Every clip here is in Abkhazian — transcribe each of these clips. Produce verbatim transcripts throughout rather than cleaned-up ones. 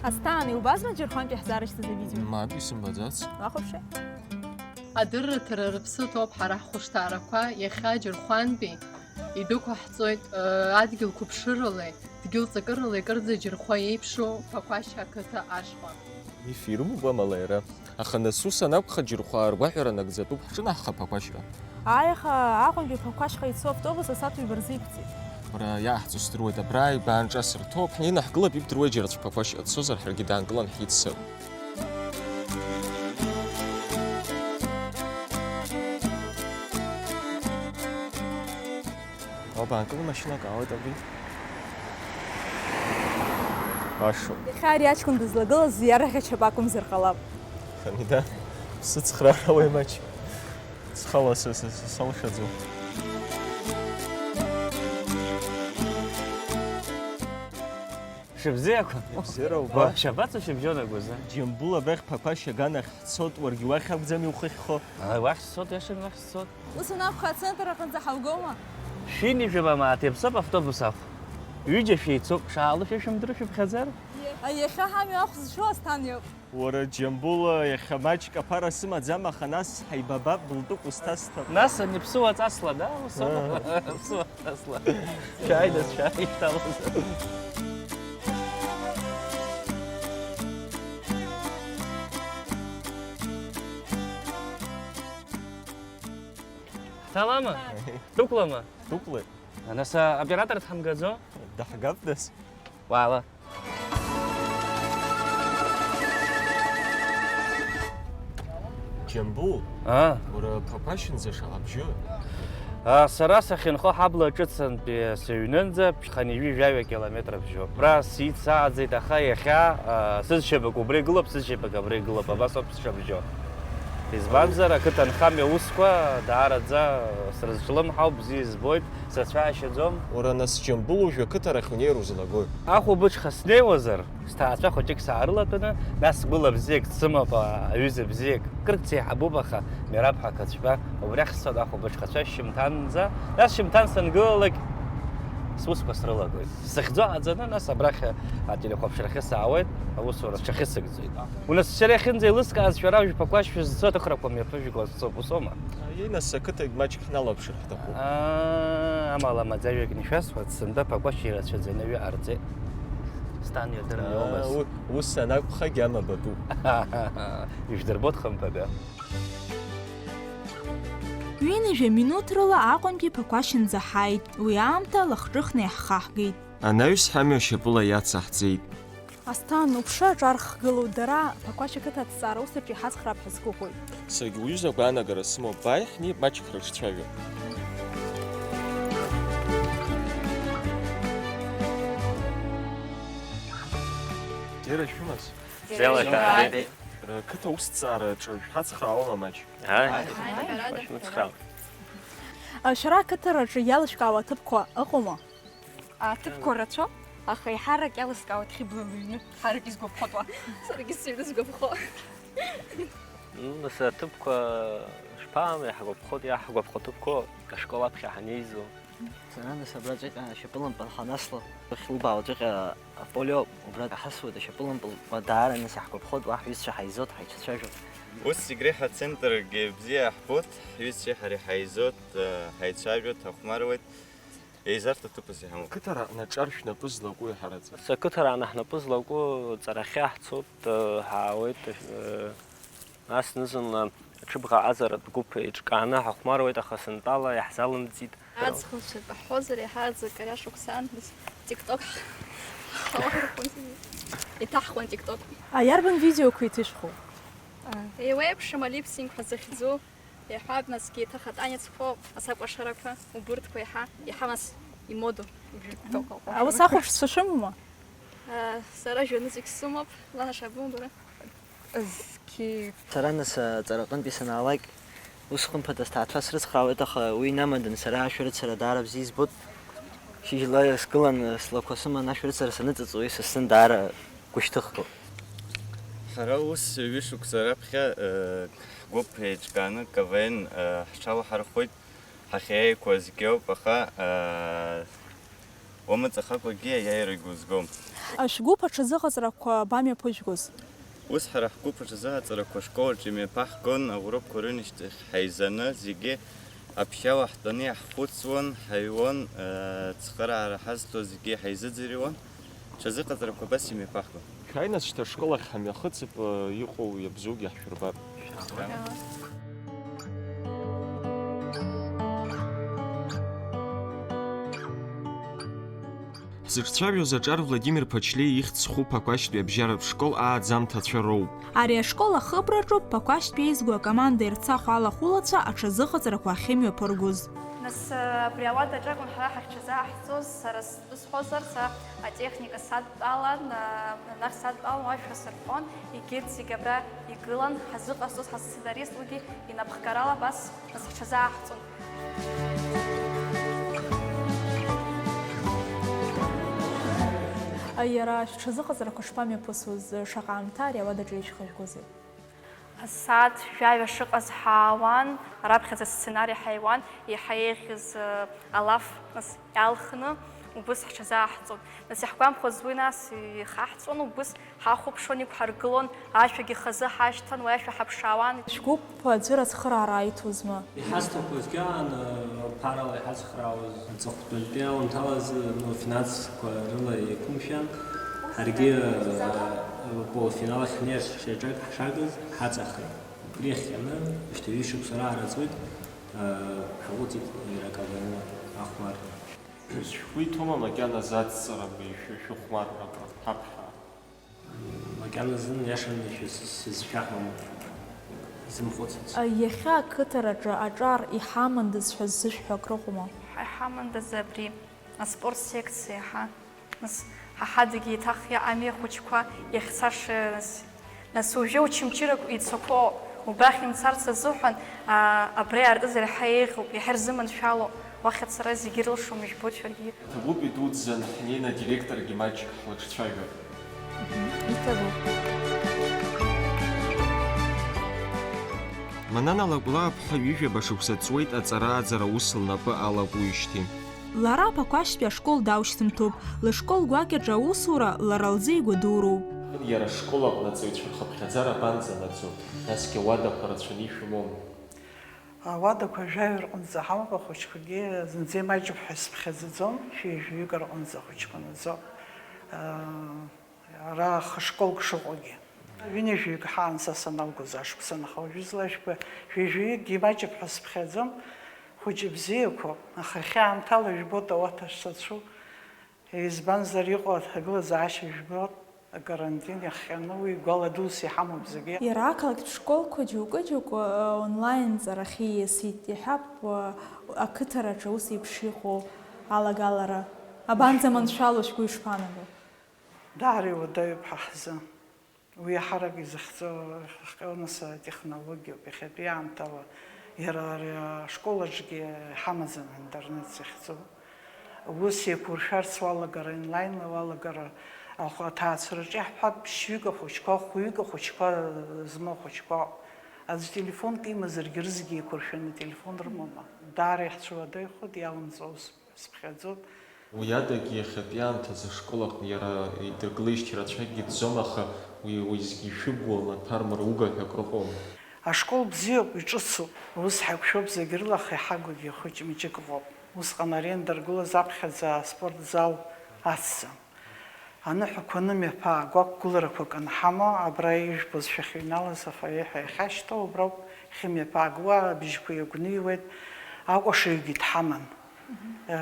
Асҭан, иубазма Џьырхәантәи ҳзаарышьҭыз авидео? Мап, исымбаӡац. Уахәаԥши? Адырраҭара рыԥсы ҭоуп ҳара ҳхәышҭаарақәа, иахьа Џьырхәантәи идәықәаҳҵоит, э, адгьыл қәыԥшыралеи, дгьыл ҵакыралеи кырӡа Џьырхәа еиԥшу Ԥақәашь ақыҭа ашҟа. Миф ирымоуп амала иара. Аха нас ус анакәха, Џьырхәаа ргәаҳәара нагӡатәуп, ҳҿынаҳхап Ԥақәашьра. Ааи, аха Аҟәантәи Ԥақәашьха ицо автобус асааҭ ҩба рзы иқәҵит. Уара иааҳҵо сдыруеит, абра ааигәа аанҿасыр ҭоуп, ҳнеины ҳгылап, ибдыруеи џьара аӡә Ԥақәашьра дцозар, ҳаргьы даанкылан ҳиццап. Уабаанкыл, машьынак аауеит абри. Башоуп. Иахьа ари аҷкәын дызлагылаз иарӷьа чап акәымзар ҟалап. Хамида, сыцхраара уеимаҷ. Схала са, са, са, салшаӡом. Шыбзиақәа! Ибзиара уба. Шабацо шыбжьон агәазы? Џьамбул абрахь Ԥақәашь аганахь ҳцот, уаргьы уахь акәӡами ухыхьхо? Ааи, уахь сцот, иашан уахь сцот. Ус анакәха, ацентр аҟынӡа ҳаугома? Шәинажәа мааҭ иаԥсоуп автобус ахә. Ҩыџьа шәеицуп, шаалышәа шәымдыры шәыԥхьаӡар? Иахьа ҳамҩа ахә зшәо Асҭан иоуп. Уара, Џьамбул, иахьа маҷк аԥара сымаӡам, аха нас ҳаибабап, былтәык узҭасҭап. Нас ани ԥсуа ҵасла, да? Ус аума? Аа. Ԥсуа ҵасла. Шәааи, нас, шәааи, шәҭалоз. Ҳҭалама? Ааи. Дәықәлама? Дәықәлеит. Нас, а, оператор дҳамгаӡо? Даҳгап, нас. Уаала. Џьамбул, а? Уара Ԥақәашьынӡа шаҟа бжьоу? А, сара сахьынхо ҳабла ҿыцантәи сыҩнынӡа ԥшьханижәи жәаҩа километр бжьоуп. Абра сицааӡеит, аха иахьа, а, сызшьапык убра игылоуп, сызшьапык абра игылоуп, абас ауп сшабжьо. Избанзар, ақыҭанхамҩа аусқәа даараӡа срызҿлымҳауп, бзиа избоит, срацәаашьаӡом. Уара, нас, Џьамбул, уажәы ақыҭарахь унеир узлагои? Ахәылбыҽха снеиуазар, сҭаацәа хәыҷык саарылатәаны, нас гәыла бзиак дсымоуп, а, аҩыза бзиак. Кырк сеиҳабуп, аха Мераб ҳәа ақыҭшәа, убрахь сцоит ахәылбыҽхацәа шьымҭанӡа, нас шьымҭан сангылалак, сусқәа срылагоит. Сзыхьӡо аӡаны, нас абрахь ателехәаԥшрахьы саауеит, аусура сҽахьысыгӡоит. Унасыԥшьара иахьынӡеилыскааз шәара жәпақәа шәызцо аҭыхрақәа мҩаԥыжәго сцоуп, усома? Аиеи, нас, ақыҭагь маҷк ҳналаԥшыр ҳҭахуп. Аа, амала маӡажәак нышәасҳәарц, сынтәа Ԥақәашь ирацәаӡаны аҩы ҟарҵеит. Сҭан иадырны Аа, иоумаз. У-, ус анакәха, агьама батәуп. Ижәдырбоит, хымԥада. Ҩынҩажәа минуҭ рыла Аҟәантәи Ԥақәашьынӡа ҳааит, уи аамҭа лахҿыхны иаҳхаҳгеит. Анаҩс ҳамҩа шьапыла иацаҳҵеит. Асҭан, уԥшы аҿархгылоу дара Ԥақәашь ақыҭа аҭҵаара усаҿ иҳацхраап ҳәа сгәыӷуеит. Саргьы уҩыза агәаанагара сымоуп, бааи, ҳнеип, маҷк ҳрыҿцәажәап. Џьара шәымаз? Џьара шәааи. Рқыҭа аусҭҵаараҿы шәҳацхраауама маҷк? Ааи. Ааи, ҳәарада. Шәмыцхраа. А, шәара ақыҭараҿы иалышәкаауа аҭыԥқәа ыҟоума? Аҭыԥқәа рацәоуп, аха еиҳарак иалыскаауеит Хьыбла лыҩны, ҳарак изгәаԥхоит уа. Саргьы сыҩны сгәаԥхо. Ну, нас аҭыԥқәа шԥаҟам, иаҳгәаԥхоит, иаҳгәаԥхо аҭыԥқәоуп, ашкол аԥхьа ҳанеизо. Сара нас абраҵәҟьа ашьапылампыл ҳанасло, уахь лбаауаҵәҟьа аполио, убра ҳасуеит, ашьапылампыл даара нас иаҳгәаԥхоит, уа ҳҩызцәа ҳаизоит, ҳаицәацәажәоит. Ус зегь реиҳа ацентргьы бзиа иаҳбоит, ҳҩызцәеи ҳареи ҳаизоит, ҳаицәажәоит, ҳахәмаруеит. Еизарҭа ҭыԥыс иҳамоуп. Қыҭара наҿар шәнапы злаку иҳараӡак. Сақыҭара анаҳнапы злаку ҵарахьы ҳцоит, ҳаауеит, нас зны-зынла ҽыбӷа аҟазаратә гәыԥ еиҿкааны ҳахәмаруеит, аха сынтәала иаҳзалымҵит. Аӡӷабцәа баҳҳәозар, иаҳа аӡакариа шықәсаан, нас TikTok ҳауа рҟынӡа иҭаҳхуан TikTok. А, иарбан видеоқәа иҭышәхуа? Еиуеиԥшым алипсинг ҳәа захьӡу. Иаҳҳәап, насгьы еиҭах атанецқәоуп, асакәашарақәа, убырҭқәа еиҳа, еиҳа нас имодоу. Аус ахәаԥшцәа шәымоума? Сара жәаныҵәҟьа сымоуп, ланаша абымбара. Зқьи. Сара нас аҵараҟынтәи санаалак, ус хымԥада сҭаацәа срыцхраауеит, аха уи инамадан, сара ашәарыцара даара бзиа избоит. Шьыжьла сгылан, слақәа сыман ашәарыцара саныҵыҵуа, исасны даара гәышьҭыхгоуп. Ҳара ус ҩышықәса раԥхьа, э, ҳгәыԥ еиҿкааны К В Н, э, ҳҽалаҳархәит, ҳахьеиқәа зегьоуп, аха, э, Уамыҵахакәагьы аиааирагь узгом. Шәгәыԥ аҽазыҟаҵарақәа бамҩаԥыжәгоз? Ус ҳара ҳгәыԥ аҽазыҟаҵарақәа ашкол аҿы имҩаԥаҳгон, аурокқәа рынашьҭахь ҳаизаны, зегьы аԥшьауа ҳтәаны иаҳхәыцуан, ҳаҩуан, э, цхыраара ҳазҭо зегьы ҳаизыӡырҩуан. Ҽазыҟаҵарақәа абас имҩаԥаҳгон. Шәааи нас шьҭа ашкол ахь ҳамҩахыҵып, э, иҟоу иабзоугьы ҳшәырбап. Ҳзыҿцәажәоз аҿар Владимир Ԥачлиа ихьӡ зху Ԥақәашьтәи абжьаратә школ ааӡамҭацәа роуп. Ари ашкол ахыбраҿоуп Ԥақәашьтәи еизго акоманда Ерцахә алахәылацәа аҽазыҟаҵарақәа ахьымҩаԥыргоз. Нас, абри ауадаҿ акәын ҳара ҳахьҽазааҳҵоз, сара стәы сҳәозар, са атехника садтәалан, анахь садтәалан уашәа сырԥон, егьырҭ зегьы абра игылан, ҳазыҟасҵоз ҳасценарист, уигьы инапхгарала абас нас ҳҽазааҳҵон. Иара шәҽазыҟаҵарақәа шԥамҩаԥысуаз, шаҟа аамҭа ари ауадаҿы ишәхыжәгозеи? Асааҭ жәаҩа шыҟаз ҳаауан, раԥхьаӡа асценари ҳаиуан, еиҳа еиӷьыз, э, алаф, нас, иалхны, убыс ҳҽазааҳҵон. Нас, иаҳгәамԥхоз уи, нас, ихаҳҵон, убыс ҳахәаԥшуан, иқәҳаргылон, ашәагьы хазы ҳашьҭан, уи ашәа ҳаԥшаауан. Шәгәыԥ аӡәыр ацхыраара аиҭозма? Иҳазҭақәазгьы аан, ԥарала иҳацхраауаз аҵыхәтәантәи аамҭалаз, ну, финансқәа рыла еиқәымшәан, ҳаргьы, э, полуфинал ахь ҳнеирц шьаҿак ҳшагыз ҳаҵахеит. Убри иахҟьаны, шьҭа ҩышықәса раара ҵуеит, э, ҳаҟәыҵит иара акабаны ахәмарра. Шәгәы иҭоума макьаназы ацҵарақәа ишәы-, шәыхәмаррақәа ҳаԥхьа? Макьаназы, иашаны ишәыз-, сызшәаҳәом, изымхәыцыц. Иахьа ақыҭараҿы аҿар иҳамандаз ҳәа ззышәҳәо акрыҟоума? Ҳа-, иҳамандаз абри аспорт секциа, ҳа. Нас, ҳа ҳадагьы еиҭах иаами ахәыҷқәа иахьцаша, нас, нас уажәы Очамчырак ицақәоу убрахь имцарц азыҳәан, а, абра иаартызар иаҳа еиӷьуп, иаҳа ирзыманшәалоуп. Уахь ацара зегьы ирылшом, ижәбоит шәаргьы. Иҭабуп идуӡӡан, ҳнеины адиректоргьы маҷк ҳлаҿцәажәап. Иҭабуп. Манана Лакәлааԥҳа ҩажәаба шықәса ҵуеит аҵара-ааӡара аус лнапы алакуижьҭеи. Лара Ԥақәашьтәи ашкол даушьҭымҭоуп, лышкол гәакьаҿы аусура лара лзы игәадуроуп. Иара ашкол аҟны аҵаҩцәа рхыԥхьаӡара абанӡанаӡо, насгьы ауадақәа рацәаны ишәымоума? Ауадақәа жәаҩа рҟынӡа ҳамоуп, ахәыҷқәагьы зынӡа имаҷуп ҳәа сыԥхьаӡаӡом, шәи жәаҩык рҟынӡа ахәыҷқәа наӡо, ара хышколк шыҟоугьы. Ҩынҩажәаҩык ҳаан са саналгоз ашықәсан, аха уажәы злажәба жәаҩа-жәаҩыкгьы имаҷуп ҳәа сыԥхьаӡом, хәыҷы бзиақәоуп, аха иахьа аамҭала жәбоит ауаҭа шсацәу. Избанзар, иҟоу аҭагылазаашьа жәбоит, акарантин иахҟьаны уи гәала дус иҳамоуп зегьы. Иара ақалақьтә школқәа џьоукы-џьоукы онлайн ҵарахь ииасит, иҳәап, ақыҭараҿы ус еиԥш иҟоу алагалара абанӡаманшәало шәгәы ишԥаанаго? Даара иуадаҩуп ҳа ҳзы. Уи иаҳарак изыхьӡо, иахҟьо нас атехнологиоуп. Иахьатәи аамҭала иара ари ашкол аҿгьы иҳамаӡам аинтернет захьӡу. Ус еиқәуршәарц уалагар, онлайнла уалагар, ахә-, аҭаацәараҿы иаҳҳәап, ԥшьҩык ахәыҷқәа, хәҩык ахәыҷқәа змоу ахәыҷқәа. Аӡә телефонк имазаргьы, рызегьы еиқәыршәаны ателефон рымоума? Даара иаҳцәыуадаҩхоит, иалымҵуа ус. Сыԥхьаӡоит. Уи адагьы иахьатәи аамҭазы ашкол аҟны иара идыргылеижьҭеи рацәакгьы ӡӡом, аха уи уеизгьы ишәыбуа лнапы армыруга ҳәа акрыҟоума? Ашкол бзиоуп, иҿыцуп. Ус ҳақәшәоуп зегь рыла, аха иҳагугьы хәыҷ-мыҷык ыҟоуп. Усҟан аренда ргылаз аԥхьаӡа аспорт зал ацҵан. Аныҳәақәа анымҩаԥаа, гәақәгыларақәак анҳамоу, абра ижәбоз шәахьыҩналаз афоиеҳәа иахьашьҭоу уброуп, ихьымҩаԥаагуа, абжьқәа иагәныҩуеит, акәашаҩгьы дҳаман.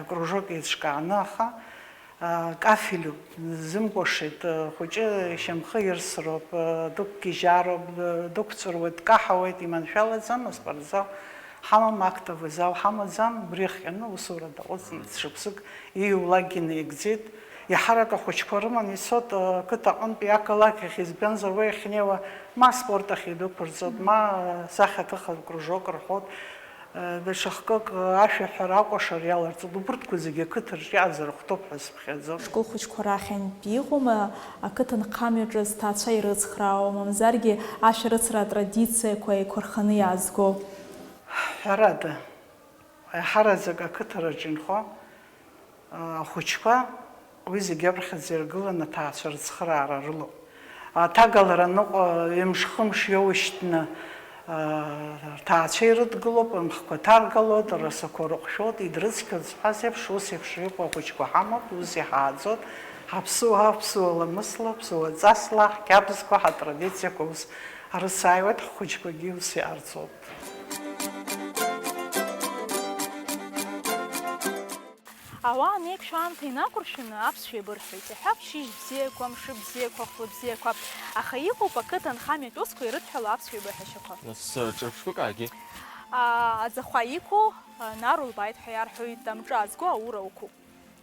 Кружок еиҿкааны, аха, а, кафелюп, зымкәашеит, а, хәыҷы ишьамхы ирсроуп, а, дықәгьежьароуп, а, дықәҵәыруеит, дкаҳауеит, иманшәалаӡам, аспортзал ҳамам, актовый зал ҳамаӡам, убри иахҟьаны усура даҟәыҵны, шықәсык ииулакгьы наигӡеит. Иаҳарак ахәыҷқәа рыманы ицоит, а, ақыҭа аҟынтәи ақалақь ахь, избанзар, уи ахьнеиуа ма аспорт ахь идәықәырҵоит, ма, а, сахьаҭыхратә кружок рҳәоит. Даҽа хкык ашәаҳәара, акәашара иаларҵоит, убырҭқәа зегьы ақыҭаҿ иаазырхәҭоуп ҳәа сыԥхьаӡоит. Ашкол хәыҷқәа рахьынтә иҟоума ақыҭанхамҩаҿы зҭаацәа ирыцхраауа, мамзаргьы ашәарыцара атрадициақәа еиқәырханы иаазго? Ҳәарада, аиҳараӡак ақыҭараҿ инхо Ахәыҷқәа уи зегьы аԥхьаӡа иргыланы аҭаацәа рыцхыраара рылоуп. Аҭагалара аныҟәа, ҩымш-хымш иоушьҭны, рҭаацәа ирыдгылоуп, рымхқәа ҭаргалоит, расақәа рыҟәшәоит, идрыцқьоит зҳәаз еиԥш, ус еиԥш иҟоу ахәыҷқәа ҳамоуп, ус иҳааӡоит. Ҳаԥсуаа, аԥсуа ламысла, аԥсуа ҵасла, ҳқьабзқәа, ҳатрадициақәа ус арыцааиуеит, ҳхәыҷқәагьы ус иаарҵоит. Ауаа анеиқәшәо аамҭа инақәыршәаны аԥсшәа еибырҳәоит, иҳәап, шьыжь бзиақәа, мшы бзиақәа, хәлы бзиақәа, аха иҟоуп ақыҭа анхамҩатә усқәа ирыдҳәало аԥсшәа еибырҳәашьақәа. Нас, ҿырԥштәык аагьы? Аа, аӡахәа иқәу, аа, нар улбааит ҳәа иарҳәоит, амҿы аазго аура уқәуп.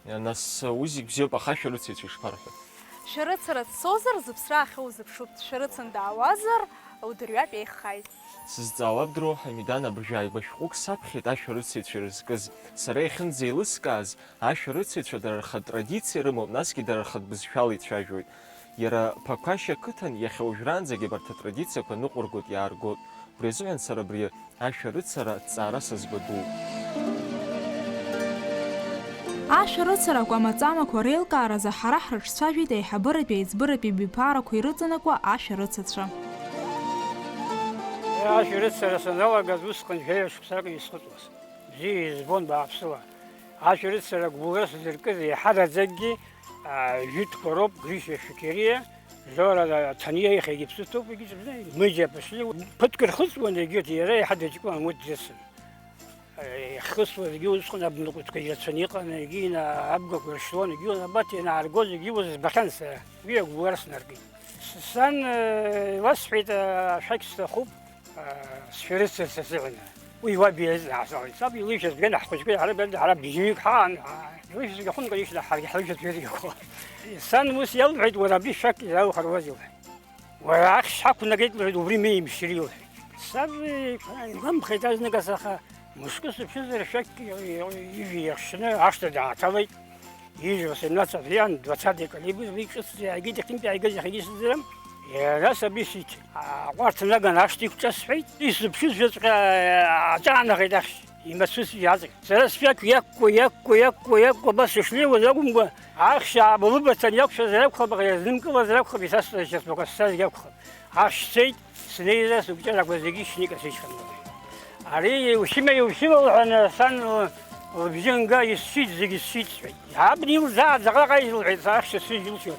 Нас, ус зегь бзиоуп, аха ашәарыцаҩцәа ишԥарҳәо? Шәарыцара дцозар, зыԥсра ахьоузыԥшуп, дшәарыцан даауазар, удырҩатә еиӷьхааит. Сызҵаауа бдыруоу, Ҳамидан, абыржәы ааигәа шәҟәык саԥхьеит ашәарыцаҩцәа ирызкыз. Сара иахьынӡеилыскааз, ашәарыцаҩцәа дара рхатә традициа рымоуп, насгьы дара рхатә бызшәала ицәажәоит. Иара Ԥақәашь ақыҭан иахьа уажәраанӡагьы абарҭ атрадициақәа ныҟәыргоит, иааргоит. Убри азыҳәан сара абри ашәарыцара ҭҵаара сазгәадууп. Ашәарыцарақәа амаҵамақәа реилкааразы ҳара ҳрыҿцәажәеит аиҳабыратәи аиҵбыратәи абиԥарақәа ирыҵанакуа ашәарыцацәа. Ашәарыцара саналагаз усҟан жәаҩа шықәсак исхыҵуаз. Бзиа избон бааԥсыла. Ашәарыцара гәыбылра сзыркыз еиҳараӡакгьы, аа, жәытәқәа роуп, Гришьа Шәақьариа, Жора Ҭаниа иахьагьы иԥсы ҭоуп, егьи ҿыбжа, Мыџьа Пашли. Ԥыҭк рхыҵуан, егьырҭ иара еиҳа дыҷкәын амоҭ дыцын. Иахьхысуаз егьи усҟан абнакәытқәа ирацәаны иҟан, егьи ина-, абгақәа ршьуан, егьи абат ианааргоз, егьи ус збахьан сара. Уи агәыбылра снаркит. С-, сан, э, иласҳәеит, э, ашәақь сҭахуп. Сшәарыцарц азыҳәан. Уи уаб иазҵаауеит. Саб илышәыз ган ҳхәыҷқәеи ҳара бан ҳара бжьҩык ҳаан, илышәыз гахәын, конечно, ҳаргьы ҳлышәыз ҩыдгақәа. Сан ус иалҳәеит, уара абри шәак изаухаруазеи, лҳәеит. Уара ахьшь ҳақәнагеит, лҳәеит, убри меимшьыри, лҳәеит. Саб игәамԥхеит азныказ, аха мышкы сыԥшызар, шәак ижәи иахшьны ашҭа дааҭалеит. Ижәла семнадцать иан, двадцатый калибр, уи ҿыцӡа иааигеит, иахьынтәи иааигаз иахьагьы сыздырам. Иара саб исиҭ, аҟәарҭ наган ашҭа иқәҿасҳәеит, исзыԥшызшәаҵәҟьа аҿаанахеит ахьшь, имацәысшәа иаҵҟьеит. Сара сшәақь иақәкуа, иақәкуа, иақәкуа, иақәкуа, абас ишнеиуаз акәымкәа, ахьшь ааба лыбаҭан иақәшәазар акәхап, аха иазнымкылазар акәхап, исасҳәаз шьацмақәа сцазгьы акәхап. Ахьшь цеит, снеизар сыгәҷарақәа зегьы шьника сычҳан. Ари иушьыма, иушьыма лҳәан, сан лыбжьы нга, исшьит, зегьы сшьит, сҳәеит. Абна илзааӡаҟаҟа изылҳәеит, сара ахьшьцәа сыжьылшьо.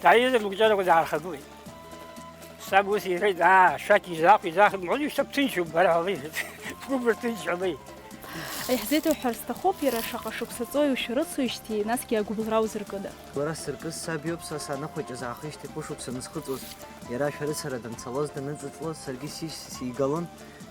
Дааизар лыгәҷарақәа даархагылеит. Саб ус иҳәеит, аа, шәақь изаахә, изаахә, мҳәоз, ишьҭа бҭынчуп, бара, ҳәа леиҳәеит. Бгәы бырҭынч, ҳәа леиҳәеит. Иаҳзеиҭоуҳәар сҭахуп, иара шаҟа шықәса ҵуеи ушәарыцоижьҭеи, насгьы агәыбылра узыркыда? Лара сыркыз саб иоуп, са саныхәыҷыз аахижьҭеи хәышықәса анысхыҵуаз, иара ашәарыцара данцалоз, даныҵыҵлоз, саргьы сишь сигалон,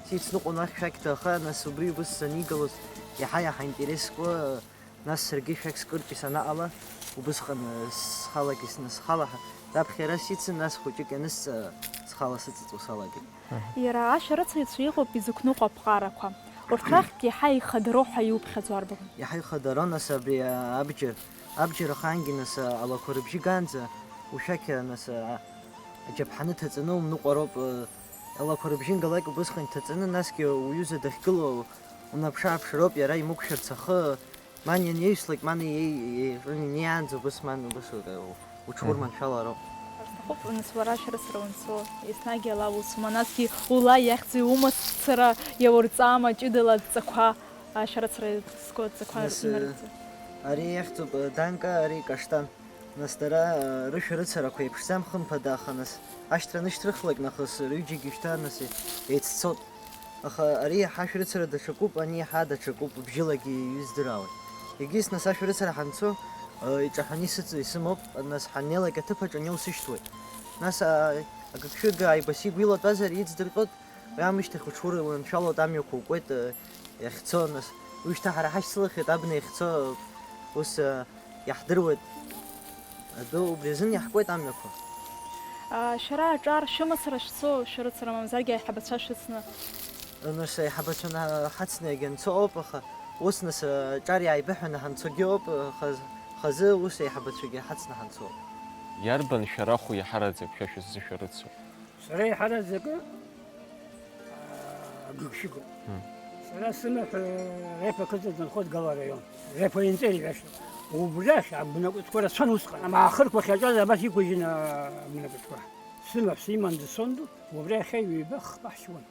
сицныҟәон уахь шәақь ҭаха, нас убри убыс санигалоз, иаҳа-иаҳа интересқәа, нас саргьы шәақь скыртәи санаҟала, убысҟан, э, схалагьы сны схала, раԥхьа ара сицын, нас хәыҷык ианысҵа, схала сыҵыҵуа салагеит. Иара ашәарыцаҩцәа иҟоуп изықәныҟәо аԥҟарақәа. Урҭ рахьтә иаҳа ихадароу ҳәа иуԥхьаӡо арбану? Иаҳа ихадароу, нас, абри абџьар, абџьар ахаангьы, нас, алақәа рыбжьы гаанӡа ушәақь, нас, аџьаԥҳаны ҭаҵаны умныҟәароуп, алақәа рыбжьы нгалак убысҟан иҭаҵаны, насгьы уҩыза дахьгылоу унаԥшы-ааԥшыроуп, иара имықәшәарц ахы, Ман ианеҩслак, ман иеи-, иеиҟәын инеиаанӡа убыс, ман убыс, э, уҽурманшәалароуп. Сҭахуп, нас, уара ашәарыцара уанцо, еснагь ала усума, насгьы ула иахьӡи умацара иаурҵаама ҷыдала адҵақәа, ашәарыцара зку адҵақәа, нас, э, инарыҵо? Ари иахьӡуп, э, Данка, ари Каштан. Нас дара, э, рышәарыцарақәа еиԥшӡам, хымԥада, аха, нас, ашьҭра анышьҭрыхлак нахыс, рҩыџьагьы шьҭа, нас, еиццот. Аха ари иаҳа ашәарыцара даҽакуп, ани иаҳа даҽакуп, бжьылагьы издыраауеит. Егьыс, нас, ашәарыцара ҳанцо, э, иҿаҳәаны исыҵ-, исымоуп, нас, ҳаннеилак аҭыԥаҿ ани усышьҭуеит. Нас, а, агыгшәыг ааигәа сигәилатәазар, иҵдырҟьоит, уи аамышьҭахь уҽурманшәалоит, амҩақәа укуеит, э, иахьцо, нас, уи шьҭа ҳара ҳашьцылахьеит, абна иахьцо, ус, э, Иаҳдыруеит. Адәы убри азын иаҳкуеит амҩақәа. А, шәара аҿар шәымацара шәцо, шәарыцара мамзаргьы аиҳабацәа шәыцны? Нас аиҳабацәа на-, ҳацны иагьанцо ауп, аха ус нас аҿар иааибыҳәаны ҳанцогьы ауп, хаз-, хазы ус аиҳабацәагьы ҳацны ҳанцо ауп. Иарбан шәараху иаҳараӡак шәа шәыззышәарыцо? Сара еиҳараӡакы, аа, гыгшәыгуп. Мм. Сара сымаҳә Репа қыҭа дынхоит, Гала араион. Репа инҵәеит иҳәашьа. Убрахь абнакәытқәа рацәан усҟан. Амаахырқәа ахьаҿаз абас иқәыжьын абнакәытқәа. Сымаҳә симан дцон ду, убри ахьа ҩба хԥа ҳшьуан.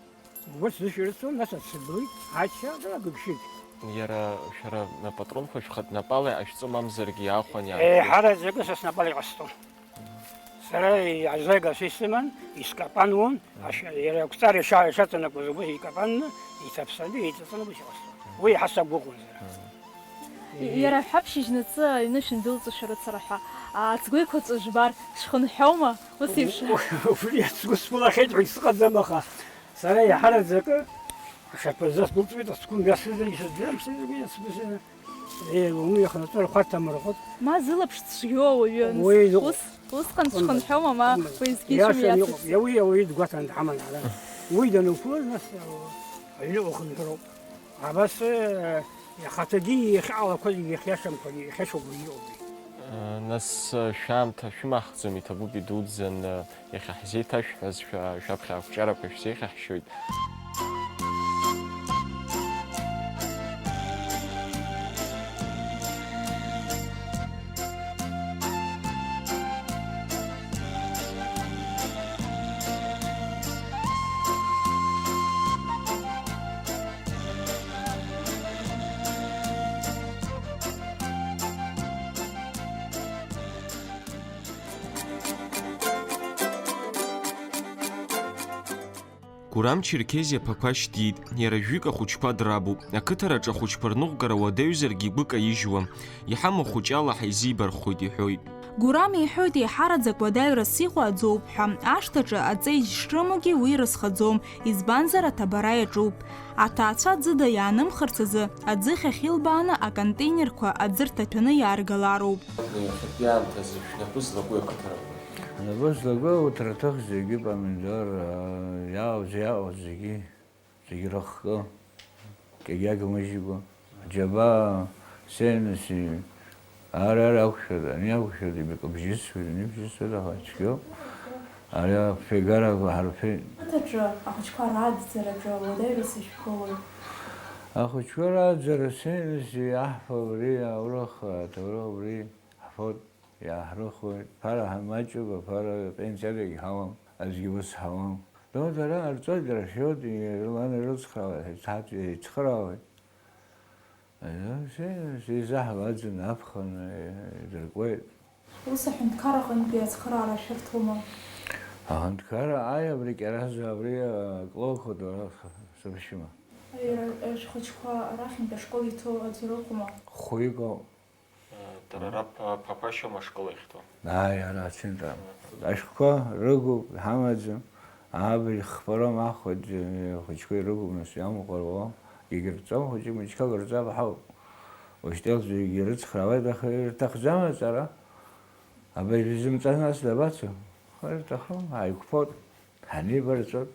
Убас зышәарыцон, нас ацыблит, ачча, дара гыгшит. Иара шәара апатронқәа шәхатә напала иҟашәҵо мамзаргьы иаахәан иаашәҵо? Еиҳараӡакы са снапала иҟасҵон. Сара иазгәеиҭаз исыман, искапануан, ашәа-, иара ақәҵара иша-, ишаҵанакуаз убас икапанны, иҭаԥсаны, иҵаҵаны убас иҟасҵон. Уи иаҳа сақәгәыӷуан сара. Иара ҳәаԥшьыжь наҵы аҩны шәындәылҵошәа рыцара ҳәа, ацгәеиқәаҵәа жәбар, шәхынҳәума, ус еиԥш? Убри ацгәы сԥылахьеит ҳәа исыҟаӡам, аха сара иаҳараӡакы ашәаԥазы сдәылҵуеит, ацгәы мҩасызаргьы сыӡәӡәам, сыӡәӡәам, сыӡәӡәам. Еи, уаҩы иханаҵы рхәарҭам рҟәык. Ма зылаԥш цәгьоу ауаҩы, уи ус, усҟан дыҟоума? Дшхынҳәума, ма Дыҟоума? Уеизгьы Иашан ишәымҩасырц. Иҟоуп. Иауи, иауи дгәаҭан дҳаман ара. Уи дануԥылоз, нас, аҩныҟа ухынҳәроуп. Абас, э, ихаҭагьы иахьалақәаз, иахьиашамкәагьы, иахьиашоугьы иҟоуп. Нас, э, шәаамҭа шәымаҳхӡом, иҭабуп, идуӡӡан, э, иахьа ҳзеиҭашәҳәаз шәа-, шәаԥхьа ақәҿиарақәа шәзеиӷьаҳшьоит. Гурам Черкезиа ԥақәашь диит, иара жәҩык ахәыҷқәа драбуп. Ақыҭараҿы ахәыҷқәа рныҟәгара уадаҩзаргьы игәы каижьуам. Иҳамоу хәыҷала ҳаизибархоит, иҳәоит. Гурам иҳәоит, еиҳараӡак уадаҩрас иҟоу аӡоуп ҳәа. Ашҭаҿы аҵеиџь шрымоугьы уи рызхаӡом, избанзар, аҭабара иаҿуп. Аҭаацәа аӡыда иаанымхарц азы, аӡыхь ахьылбааны аконтейнерқәа аӡы рҭаҭәаны иааргалароуп. Иахьатәи аамҭазы шәнапы злаку ақыҭарақәа? Ҳнапы злаку урҭ рҭыхзегьы, помидор, иаауз, иаауаз зегьы, зегьы рыхкы, кьагьагьмыжькәа, аџьабаа, сенаси, ара, ара ақәшәада, ани ақәшәада, ибжьысуеит, ани ибжьысуеит, аха цәгьоуп. Ари афегарақәа ҳарфеит. Ақыҭаҿы ахәыҷқәа рааӡараҿы уадаҩрас ишәгылои? Ахәыҷқәа рааӡара сенаси, аҳ-, абри, аурых, аҭоурых абри ҳфоит. Иааҳрыхуеит, ԥара ҳамаҷуп, аԥара пенсиадагь ҳауам, аӡәгьы ус ҳауам. Дауҭ ара ҟарҵоит, дара шәоит, ирланы ирыцхраауеит, ҳаиҭ-, ҳаиҭ-, еицхраауеит. Аҩны се-, сеизаҳбаӡом, аԥхын идыркуеит. Ус аҳәынҭқар аҟынтәи ацхыраара шәырҭома? Аҳәынҭқарра, аи, абри Кьараза, абри, а, Клоуқәа дара сыршьма. Иара, э, шәхәыҷқәа арахьынтә ашкол иҭоу аӡәыр ыҟоума? Хәҩык ауп. Дара раб-, ԥақәашьома ашкол иахьҭоу? Ааи, ара ацентр. Ашәҟәқәа рыгуп, иҳамаӡам. Абри хԥаром ахәыҷ-, ахәыҷқәа ирыгуп, нас иамоу ҟалом. Егьырҵом, хәыҷык-мыҷқәак рҵап, ҳауп. Уажәтәи аӡәгьы ирыцхраауеит, аха ирҭахӡам аҵара. Абри изымҵан нас дабацо? Ирҭахым, ааиқәԥоит. Ҳанибарҵәап.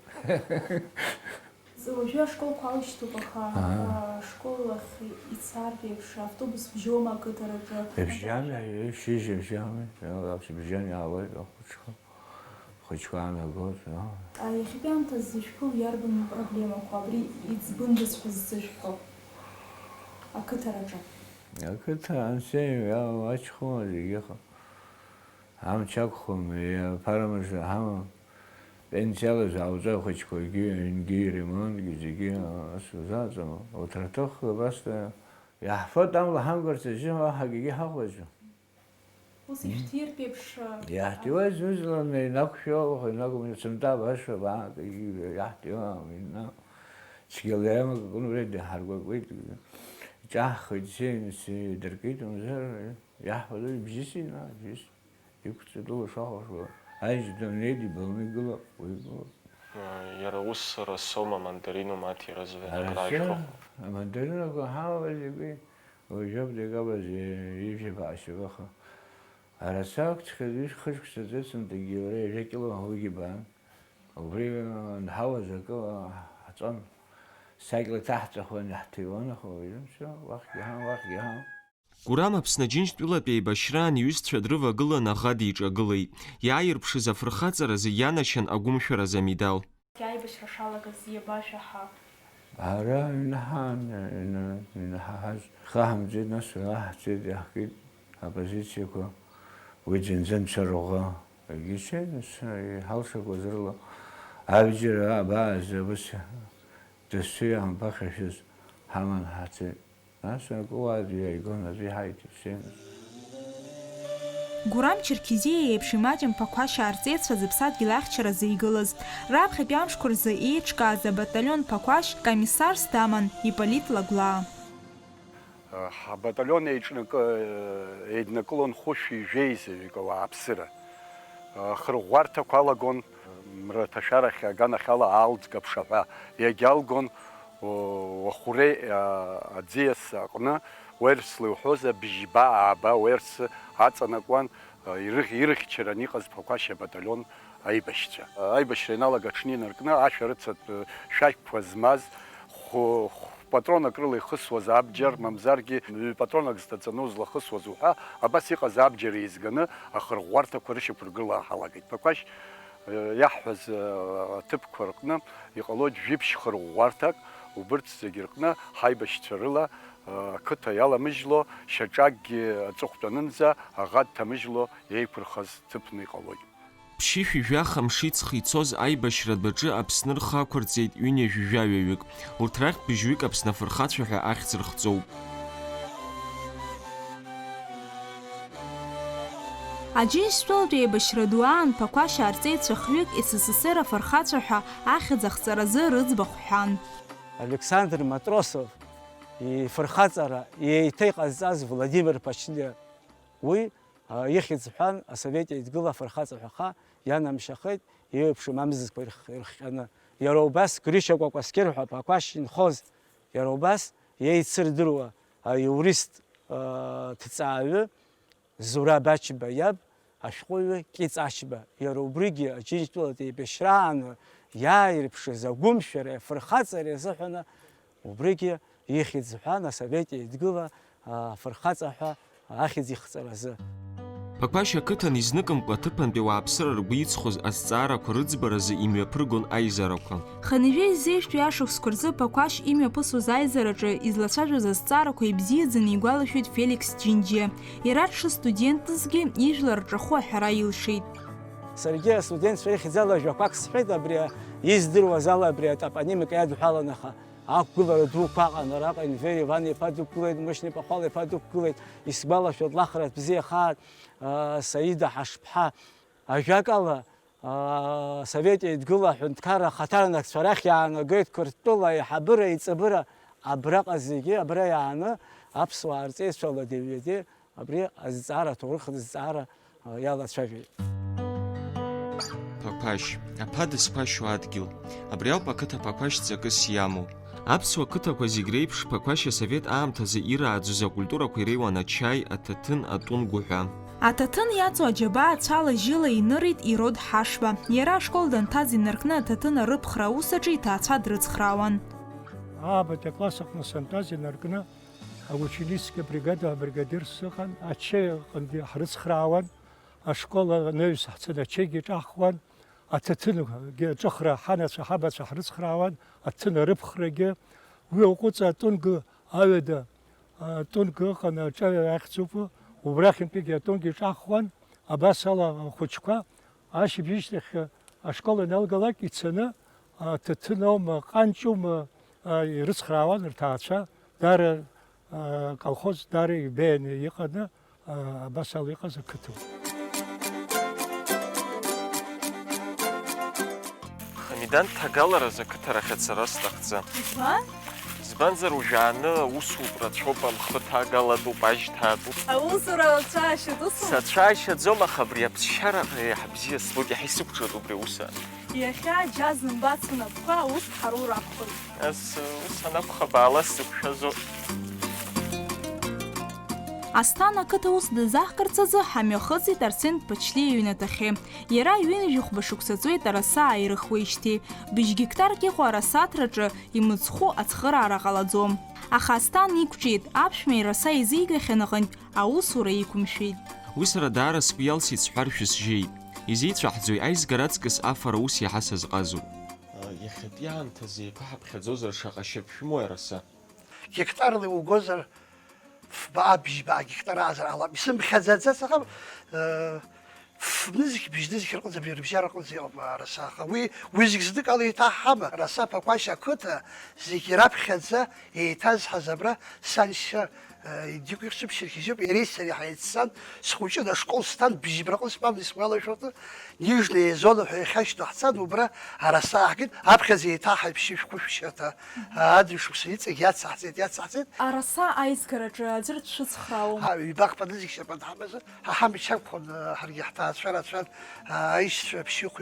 Уажәы ашколқәа аушьҭуп, аха, Аа. а, ашкол ахь ицартә еиԥш автобус бжьоума ақыҭараҿы? Ибжьами, шьыжь ибжьами, абжьан иаауеит ахәыҷқәа. Ахәыҷқәа аанагоит, аа. А, иахьатәи аамҭазы зышәԥыло иарбан ипроблемақәа, абри иӡбындаз ҳәа ззышәҳәо ақыҭараҿы? Ақыҭа анцәа иаачхома зегьы ыҟам. Амч ақәхом, иаԥарамыжда ҳамам. Пенсиала заауҵо ахәыҷқәагьы, аҩнгьы, иремонтгьы, зегьы ас узааӡом. Урҭ рҭыхга просто иаҳфоит, амла ҳамгарц азы уаҳа акгьы ҳахәаӡом. Ус ишәҭиртә еиԥш, а, Иаҳҭиуа зны-зынла инақәшәо, аха инақәымшәо сынтәа баша бааҟ иаҳҭиуа, ина-, цәгьала иамак акәын, убри даҳаргәаҟуеит. Ҿаҳхит, сеин, сидыркит, мамзар. Иаҳҳәалак ибжьысит, нас, ибжьысит. Иқәҵа дылашахәашәа, аџь дымнеит, ибылны игылоуп, уи игылоуп. Иара ус расоума, мандаринума, аҭира звенак Араса, раашәхахо? Амандаринақәа ҳауа зегьы, уажәоуп декабрь ижәаба ашьабаха. Араса акәҵәҟьа ҩышә-хышықәса ҵыҵынтәгьы уара ҩажәа кьыла угьы баан. Убри анҳауаз акы ҳаҵон. Сакьла иҭаҳҵахуан, иаҳҭыҩуан, аха уажәы мшәа, уахьгьы ҳан, уахьгьы ҳан. Гурам Аԥсны Аџьынџьтәылатә еибашьраан иҩызцәа дрывагылан аӷа диҿагылеит. Иааирԥшыз афырхаҵаразы ианашьан агәымшәараз амедал. Аибашьра шалагаз иабашәаҳа? Ара инаҳан, ина-, инаҳаҳаз. Хаҳамҵеит, нас уи аҳцеит, иаҳкит. Аппозициақәа, уи зынӡа анцәа рыӷәӷәа, егьи ҽеи, нас, иҳалшақәаз рыла, абџьар, абаа, зыбыс, дасу иаҳамԥахьашәаз ҳаман ҳацеит. Нас акы уаатәы иааигон, аӡәы иҳаиҭеит, ишеиназ. Гурам Черкизиа иеиԥш имаҷым Ԥақәашьаа рҵеицәа зыԥсадгьыл ахьчаразы игылаз, раԥхьатәи амшқәа рзы еиҿкааз абаталион Ԥақәашь комиссарс даман Иполит Лагәлаа. Ҳбаталион еиҿнакы-, еиднакылон хәышәи жәеизаҩык ауааԥсыра. Ахырӷәӷәарҭақәа алагон, мраҭашәарахь аганахьала аалӡга ԥшаҳәа иагьалгон, Уахәреи аӡиас аҟны уерс лыуҳәозар, бжьба-ааба уерс аҵанакуан ирыхьчаран иҟаз Ԥақәашь абаталион аибашьцәа. Аибашьра ианалага аҽны инаркны ашәарыцатә шәақьқәа змаз хә-, хә-, патронак рыла ихысуаз абџьар, мамзаргьы ҩ-патронак зҭаҵаны узлахысуаз уҳәа, абас иҟаз абџьар еизганы ахырӷәӷәарҭақәа рышьақәыргыла ҳалагеит. Ԥақәашь иаҳҳәаз аҭыԥқәа рҟны иҟалоит жәиԥшь хырӷәӷәарҭак, убырҭ зегьы рҟны ҳаибашьцәа рыла ақыҭа иаламыжьло, шьаҿакгьы аҵыхәтәанынӡа аӷа дҭамыжьло еиқәырхаз ҭыԥны иҟалоит. Ԥшьышәи жәаха мши ҵхи ицоз аибашьратә аҿы Аԥсны рхы ақәырҵеит ҩынҩажәи жәаҩаҩык. Урҭ рахьтә быжьҩык Аԥсны афырхацәа ҳәа ахьӡ рыхҵоуп. Аџьынџьтәылатә еибашьра ду аан Ԥақәашь арҵеицәа хҩык С С С Р афырхацәа ҳәа ахьӡ ахҵаразы рыӡбахә ҳәан. Александр Матросов ифырхаҵара еиҭа иҟазҵаз Владимир Ԥачниа, уи, а, ихьӡ ҳәан Асовет Еидгыла афырхаҵа ҳәаха ианамшьахеит, еиуеиԥшым амзызқәа ирх-, ирхҟьаны. Иара убас Гришьа Кәакәасқьыр ҳәа Ԥақәашь инхоз, иара убас иеицырдыруа аиурист, а, ҭҵааҩы Зураб Ачба иаб, ашәҟәыҩҩы Кьыҵ Ачба, иара убригьы Аџьынџьтәылатә еибашьрааны иааирԥшыз агәымшәареи афырхаҵареи азыҳәаны, убригьы ихьӡ ҳәан Асовет Еидгыла афырхаҵа ҳәа ахьӡ ихҵаразы. Ԥақәашь ақыҭан изныкымкәа аҭыԥантәи ауааԥсыра ргәы иҵхоз азҵаарақәа рыӡбаразы имҩаԥыргон аизарақәа. Хынҩажәи зеижәтәи ашықәсқәа рзы Ԥақәашь имҩаԥысуаз аизараҿы излацәажәоз азҵаарақәа ибзиаӡаны игәалашәоит Феликс Џьынџьиа. Иара дшыстудентызгьы ижәлар рҿахәы аҳәара илшеит. Саргьы астудентцәа рыхьӡала жәақәак сҳәеит, абри издыруаз ала абри атопонимика иадҳәалан, аха ақәгылара дуқәа аҟан, араҟа Енвер Иван-иԥа дықәгылеит, Мышьни Пахәал-иԥа дықәгылеит, исгәалашәоит, лахраҭ бзиахааит, аа, Саида Ҳашԥҳа. Ажәакала, аа, Асовет Еидгыла аҳәынҭқарра ахаҭарнакцәа рахь иаанагеит Қырҭтәыла аиҳабыра, аиҵбыра, абраҟа зегьы, абра иааны аԥсуаа рҵеицәа ладеи-ҩадеи абри азҵаара, аҭоурых азҵаара, а, иалацәажәеит. Ԥақәашь, аԥа дызқәашьу адгьыл. Абри ауп ақыҭа Ԥақәашь ҵакыс иамоу. Аԥсуа қыҭақәа зегь реиԥш, Ԥақәашь асовет аамҭазы ирааӡоз акультурақәа иреиуан ачаи, аҭаҭын, атәым гәы ҳәа. Аҭаҭын иаҵоу аџьабаа цәала-жьыла инырит Ирод Ҳашба. Иара ашкол данҭаз инаркны аҭаҭын арыԥхра аус аҿы иҭаацәа дрыцхраауан. Аабатәи акласс аҟны сантәаз инаркны аученическая бригада абригадир сыҟан, ачаи аҟынгьы ҳрыцхраауан, ашкол анаҩс ҳцаны ачаигьы ҿаҳхуан, аҭаҭынгьы аҿыхра ҳанацәа, ҳабацәа ҳрыцхраауан, аҭаҭын арыԥхрагьы. Уи аҟәыҵ атонга аҩада, атонга ыҟан, аҿаҩа ахьӡуп, убрахьынтәигьы атонга иҿаҳхуан, абас ала ахәыҷқәа ашьыбжьышьҭахь ашкол аналгалак ицаны, аҭаҭын аума, ҟанҷума, а, ирыцхраауан рҭаацәа, даара, а, аколхоз даара ибеианы иҟаны, а, абас ала иҟаз ақыҭауп. Хамидан, ҭагалараз ақыҭарахь ацара сҭахӡам. Избан? Избанзар, уажәааны аусутә рацәоуп, амхы ҭагалатәуп, ажь ҭатәуп. Аусура уцәаашьоит, усоума? Сацәаашьаӡом, аха абри аԥсшьараҟа еиҳа бзиа збоит, иаҳа исықәҿиоит убри аус аан. Иахьа џьа зымбац унапқәа аус ҳарур акәхоит. Ас, ус анакәха, баала, сзықәшәазоуп. Асҭана ақыҭа ус дазаҳкырц азы ҳамҩахыҵит Арсен Ԥачлиа иҩнаҭахьы. Иара ҩынҩажәи хәба шықәса ҵуеит араса ааирыхуеижьҭеи. Быжь геқтарк иҟоу арасаҭраҿы имыцхәу ацхыраара ҟалаӡом. Аха Асҭан иқәҿиеит, аԥшәма ираса изигахьан аҟынтә аусура иқәымшәеит. Уи сара даара сгәы иалсит сҳәар шәысжьеит. Изеицәаҳӡои аизгара аҵкыс афара ус иаҳа сазҟазоуп. Иахьатәи аамҭазы еиқәаҳаԥхьаӡозар шаҟа шьапшәымои араса? Гектарла иугозар, Фбаа бжьбаа гектар аазар ҟалап. Исымԥхьаӡаӡац, аха, э, фнызқь, бжьнызқь рҟынӡа, абри рыбжьара рҟынӡа иҟоуп араса. Аха уи, уи зегь зныкала еиҭаҳҳама? Араса Ԥақәашь ақыҭа зегь раԥхьаӡа еиҭазҳаз абра саншьа, э, Дигәа ихьӡуп, шьырхьежьуп, иареи сареи ҳаиццан, схәыҷын ашкол сҭан, бжьыбраҟны стәан, исгәалашәоит, Нижнее зона ҳәа иахьашьҭоу ҳцан, убра араса ааҳгеит, аԥхьаӡа еиҭаҳаиԥшьышәхәышәшьаҭа, адышықәса иҵегь иацаҳҵеит, иацаҳҵеит. Араса аизгараҿы аӡәыр дшәыцхраауама? Ҳа, ҩбахԥа нызқь шьапан ҳамазар, ҳа ҳамч ақәхон, ҳаргьы ҳҭаацәа рацәан, аишьцәа ԥшьҩык,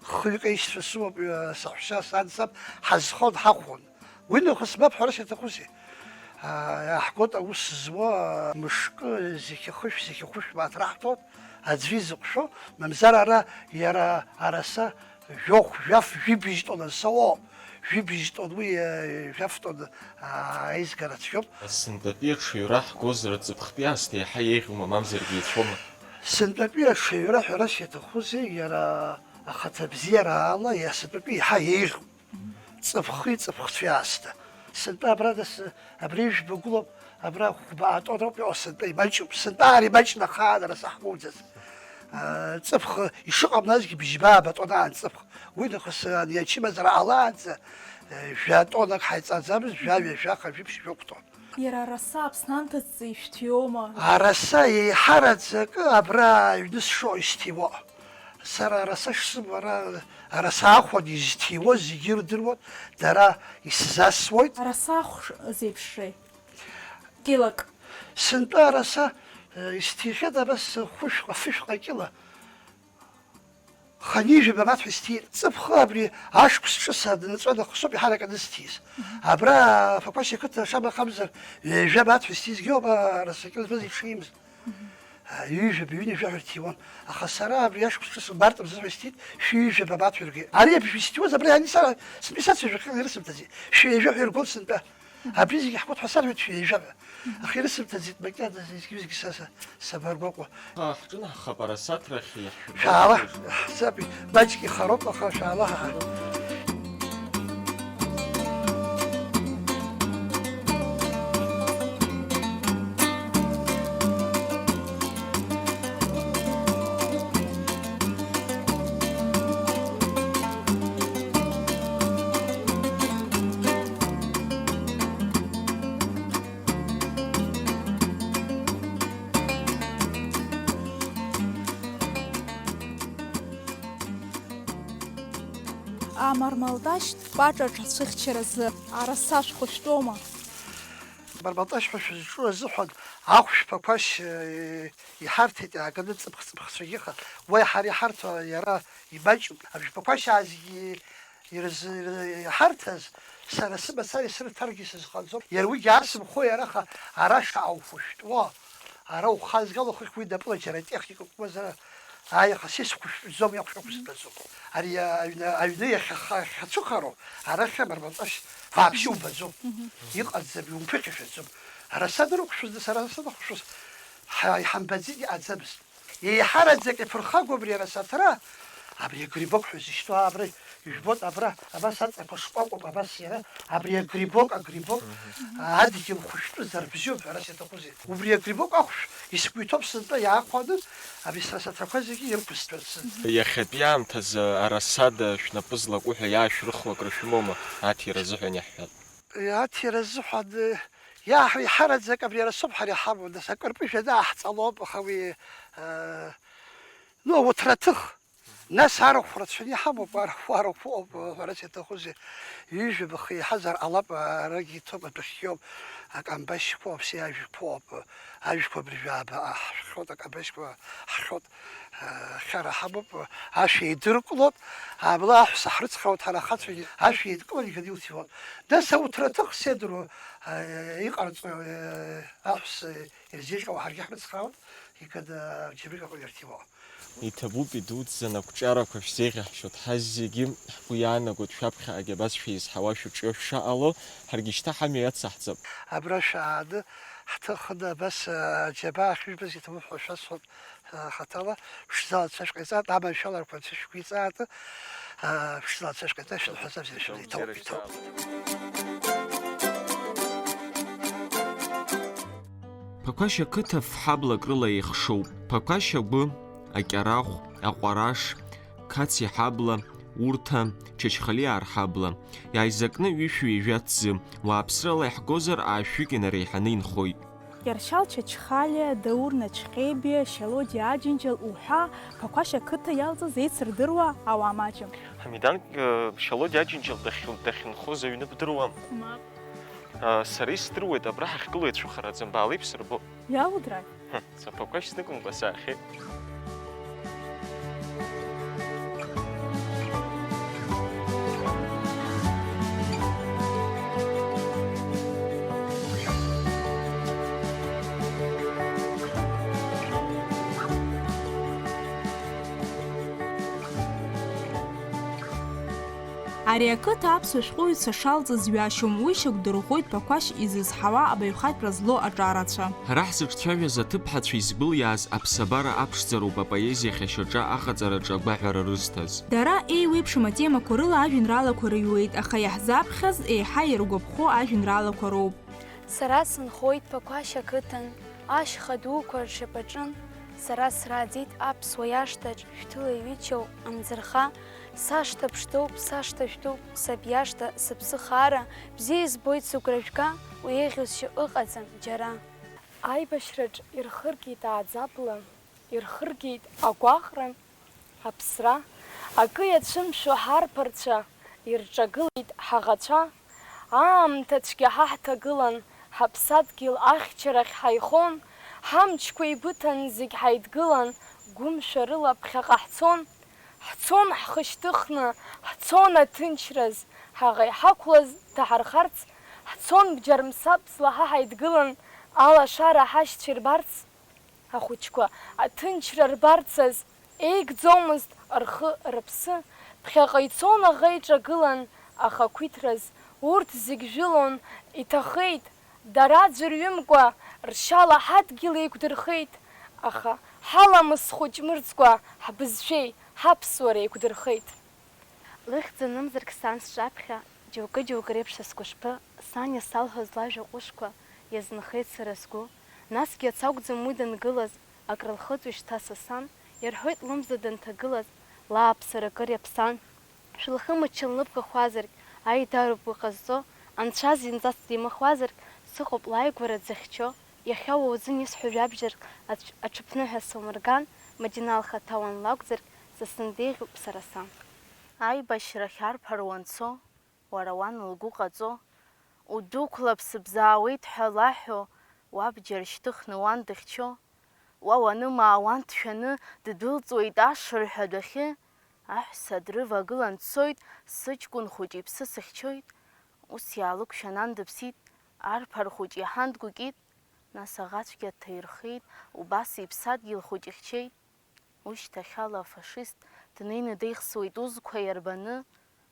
хҩык аишьцәа сымоуп, саҳәшьа, сан, саб, ҳазхон, ҳахәон. Уи нахыс мап ҳәарас иаҭахузеи? Аа, иаҳгоит аус зуа, мышкы, зқьы хышә, зқьы хәышә мааҭ раҳҭоит, аӡәы изыҟәшәо, мамзар ара, иара араса жәохә, жәаф, жәибжь тонн анса ыҟоуп, жәибжь тонн уи, э, жәаф тонн, аа, аизгара цәгьоуп. Сынтәатәи аҽаҩра ҳгозар, ҵыԥхтәи аасҭа еиҳа еиӷьума, мамзаргьы еицәоума? Сынтәатәи аҽаҩра ҳәарас иаҭахузеи, иара ахаҭабзиараала иара сынтәатәи еиҳа еиӷьуп. Ҵыԥхи ҵыԥхцәеи аасҭа. Сынтәа абра дас, абри ижәба гылоуп, абра хәба атон ауп иҟоу, сынтәа имаҷуп, сынтәа ар имаҷны ахаанара саҳмоуӡац. Ҵыԥх ишыҟам насгьы бжьба-ааба тоннаан ҵыԥх. Уи нахыс ани ачымазара ҟалаанӡа, жәа тоннак ҳаиҵаӡамызт, жәаҩа, жәаха, жәиԥшь, жәохә тонн. Иара араса Аԥсны анҭыҵ ишәҭиуома? Араса еиҳараӡак абра аҩны сшыҟоу ишҭиуа. Сара араса шсымоу ара, араса ахәан изҭиуа зегьы ирдыруан, дара исзасуеит. Араса ахә ш-, зеиԥшреи? Килак. Сынтәа араса, э, исҭихьеит абас хәышәҟа, фышәҟа кила. Хынҩажәаба мааҭ ҳәа исҭиит. Ҵыԥх абри ашықәс ҿыц аднаҵәа нахысоуп иҳаракны исҭиз. Абра Ԥақәашь ақыҭа шамахамзар ҩажәа мааҭ ҳәа исҭизгьы ауп, араса кьыл збаз иҽимз. Ҩажәаба, ҩынҩажәа ҳәа ирҭиуан. Аха сара абри ашықәс ҿыц Март мзызҳәа исҭиит, шәҩажәаба мааҭ ҳәа иргеит. Ари абжьы исҭиуаз абра иаани сара сынтәа исацәажәахьан ирысымҭаӡеит. Шәҩажәа ҳәа иргон сынтәа. Абри зегьы ҳгәы ҳәа сарҳәоит шәҩажәаба. Аха ирысымҭаӡеит макьана зегьы-зегьы са, са, сабаргәаҟуа. Ҳа, ҳҿынаҳхап, арасаҭрахь иаҳ-, шәаала, ҳсаб маҷк ихароуп, аха шәаала ҳа. Амармалташь тәпаҿаҿ ацәыхьчаразы араса шәхәышәтәома? Мармалташь ҳәа шәызҿу азыҳәан ахәшә Ԥақәашь, э, иҳарҭеит иааганы ҵыԥх-ҵыԥхцәагьы ыҟан. Уи ҳара иҳарҭо иара имаҷуп. Абжь Ԥақәашь аазегьы ирыз-, ир-, иҳарҭаз сара сымацара исырҭаргьы сызхаӡом. Иара уигьы асымхо иараха ара шаауфо шәтәуа, ара ухазгало хыхь уи напыла џьара атехника кәмазара ааиха сисхәышәтәӡом, иахәшәақәсыртәаӡом. Ари аҩны, аҩны иахьаха-, иахьацәыхароу, арахь амармалташь вообще убаӡом. Мгм. Иҟаӡам, иумԥыхьашәаӡом. Ара санрықәшәоз, сара санахәшәоз, ҳа-, иҳамбаӡеит, иҟаӡамызт. Еиҳараӡак иԥырхагоу абри арасаҭра, абри агрибок ҳәа зышьҭоу абра ижәбоит, абра, абас аҵақәа шкәакәоуп, абас иара, абри агрибок, агрибок, адгьыл хәышәтәызар бзиоуп ҳәа арас иаҭахузеи. Убри агрибок ахәшә исгәы иҭоуп сынтәа иаахәаны, абри сара саҭрақәа зегьы ирықәысҵарц сынтәа. Иахьатәи аамҭазы арасада шәнапы злаку ҳәа иаашәрыхуа акры шәымоума, аҭира азыҳәан иаҳҳәап? Аҭира азыҳәан, иаҳ-, иҳараӡак абри арасоуп ҳара иҳамоу, нас акырпыжә анааҳҵалоуп, аха уи, э, ну, ауҭраҭых. Нас арахә рацәаны иҳамоуп, арахә, арахә ыҟоуп, ҳәарас иаҭахузеи, ҩажәа быхы еиҳазар ҟалап, арагьы иҭоуп, адәахьгьы ауп, акамбашьқәа уаԥсеи ажәқәа ыҟоуп, ажәқәа абыржәы ааба ҳхьот, акамбашьқәа ҳхьот, хьара ҳамоуп, ашә еидыркылоит, абла аҳәса ҳрыцхраауеит ҳара ахацәагьы, ашә еидкылан иганы илҭиуан. Нас ауҭраҭых седру, а, иҟарҵо, а, аҳәса ирзеиӷьу ҳаргьы ҳрыцхраауеит, иганы абџьармыкьаҟа ирҭиуа. Иҭабуп, идуӡӡан ақәҿиарақәа шәзеиӷьаҳшьоит, ҳазегьы ҳгәы иаанагоит шәаԥхьаҟагь абас шәеизҳауа шәыҿио шәшаҟало, ҳаргьы шьҭа ҳамҩа иацаҳҵап. Абра шәааны ҳҭыхны абас, а, аџьабаа ахьыжәбаз иҭабуп ҳәа шәасҳәоит, а, хаҭала, ԥшӡала анцәа шәҟаиҵааит, аманшәаларақәа анцәа шәгәиҵааит, а, ԥшӡала анцәа шәҟаиҵааит, шәынҳәа сабзиара шәыдиҭоуп, иҭоуп. Ԥақәашь ақыҭа ф-ҳаблак рыла еихшоуп. Ԥақәашь агәы, Акьарахә, Аҟәараш, Қаци ҳабла, Урҭа, Чачхалиаа рҳабла. Иааизакны ҩышәи ҩажәа ҭӡы, уааԥсрала иаҳгозар, аашәҩык инареиҳаны инхоит. Иаршьал Чачхалиа, Даур Начхеибиа, Шьалодиа Аџьынџьал уҳәа Ԥақәашь ақыҭа иалҵыз еицырдыруа ауаа маҷым. Ҳамидан, э, Шьалодиа Аџьынџьал дахь-, дахьынхоз аҩны бдыруам? Мап. Э, сара исдыруеит, абра ҳахьгылоу еицәыхараӡам, баалеиԥсырбо. Иалудрааит. Ҳы, са Ԥақәашь снықәымкәа саахьеит. Ари ақыҭа аԥсуа шәҟәыҩҩцәа шалҵыз ҩашьом, уи шьақәдырӷәӷәоит Ԥақәашь изызҳауа абаҩхатәра злоу аҿарацәа. Ҳара ҳзыҿцәажәаз аҭыԥҳацәа избылиааз аԥсабара аԥшӡароуп апоезиахь ашьаҿа аҟаҵараҿы агәаҳәара рызҭаз. Дара еиуеиԥшым атемақәа рыла ажәеинраалақәа рыҩуеит, аха иаҳзаԥхьаз еиҳа иргәаԥхо ажәеинраалақәа роуп. Сара сынхоит Ԥақәашь ақыҭан, ашьха дуқәа ршьапаҿын, сара срааӡеит аԥсуа иашҭаҿ, шәҭыла иҩычоу амӡырха, сашҭа ԥшӡоуп, сашҭа шәҭуп, саб иашҭа, сыԥсы хаара, бзиа избоит сыгәра жәга, уи еиӷьасшьо ыҟаӡам џьара. Аибашьраҿ ирхыргеит ааӡабла, ирхыргеит агәаҟра, аԥсра, акы иацәымшәо ҳарԥарцәа, ирҿагылеит ҳаӷацәа. Аамҭа цәгьа ҳа ҳҭагылан, ҳаԥсадгьыл ахьчарахь ҳаихон, ҳамчқәа еибыҭан зегь ҳаидгылан, гәымшәарыла ԥхьаҟа ҳцон. Ҳцон ҳхы шьҭыхны, ҳцон аҭынчраз, ҳаӷа иҳақәлаз даҳархарц, ҳцон бџьармсаԥсла ҳа ҳаидгылан, алашара ҳашьцәа ирбарц. Ахәыҷқәа аҭынчра рбарцаз еигӡомызт рхы-рыԥсы, ԥхьаҟа ицон аӷа иҿагылан, аха ақәиҭраз урҭ зегь жәылон, иҭахеит, дара аӡәырҩымкәа ршьала ҳадгьыл еиқәдырхеит, аха ҳаламыс хәыҷ мырӡкәа ҳбызшәеи ҳаԥсуареи еиқәдырхеит. Лыхьӡ анымзарк сан сҿаԥхьа, џьоукы-џьоукы реиԥш сгәышԥы, сан иасалҳәоз лажәа ҟәышқәа, иазынхеит сара сгәы, насгьы иац акәӡам уи дангылаз, акрылхыҵуеит шьҭа са сан, ирҳәоит лымза данҭагылаз, лааԥсара акыр иаԥсан. Шәылхы мыччан лыбӷа хәазаргь, аидароуп уи ҟазҵо, анцәа зынӡаск димыхуазаргь, сыҟоуп лааигәара дзыхьчо, иахьа уа узын исҳәо жәабжьарк аҽ-, аҽыԥныҳәа сумырган, Мадина лхаҭа уанлакәзаргь, са сындеиӷьуп сара сан. Аибашьрахь арԥар уанцо, уара уан лгәы ҟаҵо, удәықәлап сыбзаауеит ҳәа лаҳәо, уабџьар шьҭыхны уан дыхьчо, уа уанымаауан дшәаны ддәылҵуеит ашырҳәа адәахьы, аҳәса дрывагылан дцоит, сыҷкәын хәыҷ иԥсы сыхьчоит, ус иаалықәшәан ан дыԥсит, арԥар хәыҷ иаҳан дгәыкит, нас аӷацәгьа дҭаирхеит, убас иԥсадгьыл хәыҷ ихьчеит. Ушьҭахьала афашист днеины деихсуеит узқәа иарбаны,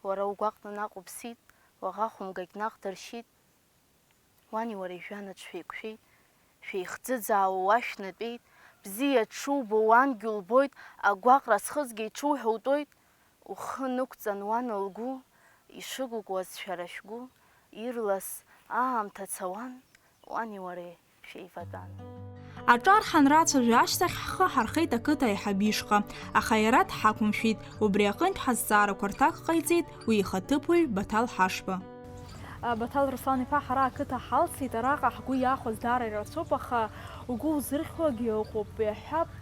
уара угәаҟны наҟ уԥсит, уаӷа хәымгагь наҟ дыршьит. Уани уареи жәҩанаҿ шәеиқәшәеит, шәеихӡыӡаауа уа шәнатәеит, бзиа дшубо уангьы улбоит, агәаҟра зхызгьы иҽуҳәа утәоит, ухы нықәҵан уан лгәы, ишыгәыкуаз шәара шәгәы, ирлас аамҭа цауан, уани уареи шәеиватәан. Аҿар ҳанрацәажәа ашьҭахь ҳхы ҳархеит ақыҭа аиҳабы ишҟа, аха иара дҳақәымшәеит, убри аҟынтә ҳазҵаарақәа рҭак ҟаиҵеит уи ихаҭыԥуаҩ Баҭал Ҳашба. Баҭал Руслан-иԥа, ҳара ақыҭа ҳалсит, араҟа ҳгәы иахәаз даара ирацәоуп, аха угәы узырхьуагьы ыҟоуп, иаҳҳәап,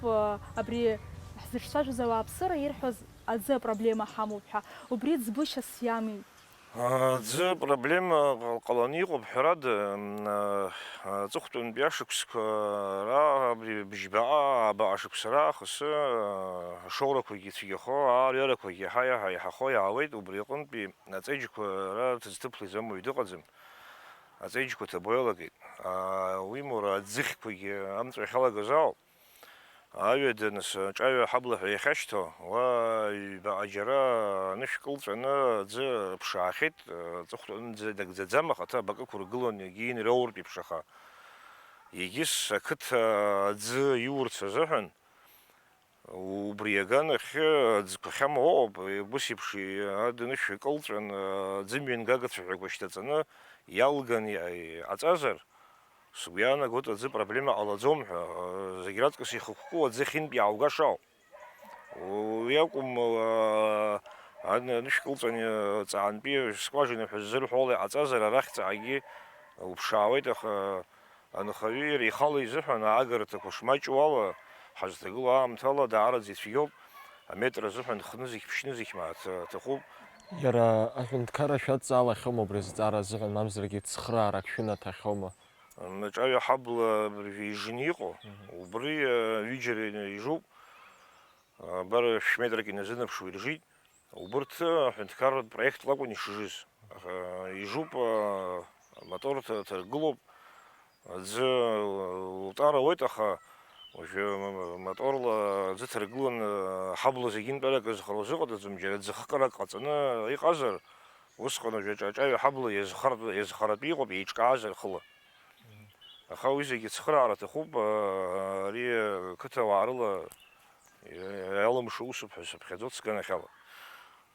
абри ҳзыҿцәажәоз ауааԥсыра ирҳәоз аӡы апроблема ҳамоуп ҳәа, убри ӡбышьас иамеи? Аӡы апроблема ҟал-, ҟаланы иҟоуп, ҳәарада, м, а, аҵыхәтәантәи ашықәсқәа ра-, абри бжьбаҟа, ааба ашықәса раахыс, а, ашоурақәагьы цәгьахо, аарҩарақәагьы иаҳа-иаҳа еиҳахо иаауеит, убри аҟынтәи аҵеиџьқәа ра ҭыӡҭыԥла изамоу дыҟаӡам. Аҵеиџьқәа ҭабо иалагеит. А, уимоура аӡыхьқәагьы амҵәахь алагаз ауп. Аҩада, нас, аҿаҩа ҳабла ҳәа иахьашьҭоу, уа ҩбаҟа џьара анышә кылҵәаны аӡы ԥшаахьеит, аҵыхәтәанӡа дагӡаӡам, ахаҭа абакы ықәыргылон, егьи инреуртә иԥшаха. Егьыс ақыҭа аӡы иурц азыҳәан, убри аганахьы аӡқәа хьамоу ыҟоуп, ус еиԥш аднышә кылҵәан, аӡымҩангага цәаҳәақәа шьҭаҵаны иалган иҟаҵазар, Сгәы иаанагоит аӡы проблема ҟалаӡом ҳәа, зегь раҵкыс ихықәкы аӡы ахьынтә иааугашоу. Уи акәым, ан-, анышә кылҵәан, ҵаантәи скважина ҳәа ззырҳәо ала иҟаҵазар, арахь ҵаагьы уԥшаауеит, аха анхаҩы иара ихала изыҳәан аагарҭақәа шмаҷу ала, ҳазҭагылоу аамҭала даараӡа ицәгьоуп, аметр азыҳәан хнызқь, ԥшьнызқь мааҭ аҭахуп. Иара аҳәынҭқарра шәадҵаалахьоума убри азҵаара азыҳәан, мамзаргьы цхыраарак шәынаҭахьоума? Аҿаҩа ҳабла абыржәы ижны иҟоу, Мгм. убри, э, ҩыџьара ижуп. Абар, шә-метрак иназынаԥшуа иржит. Убырҭ аҳәынҭқарратә проектла акәын ишжыз. Аха ижуп, а, амотор ҭа-, ҭаргылоуп, аӡы утара ауеит, аха уажәы м-, м-, моторла аӡы ҭаргыланы аҳабла зегьынтәарак азхара узыҟаҵаӡом, џьара ӡыхкарак ҟаҵаны иҟазар, усҟан уажәы аҿ-, аҿаҩа аҳабла иазхар-, иазхаратәы иҟоуп, еиҿкаазар хыла. Аха уи зегьы цхыраара аҭахуп, а, ари қыҭауаа рыла иалымшо усуп ҳәа сыԥхьаӡоит сганахьала.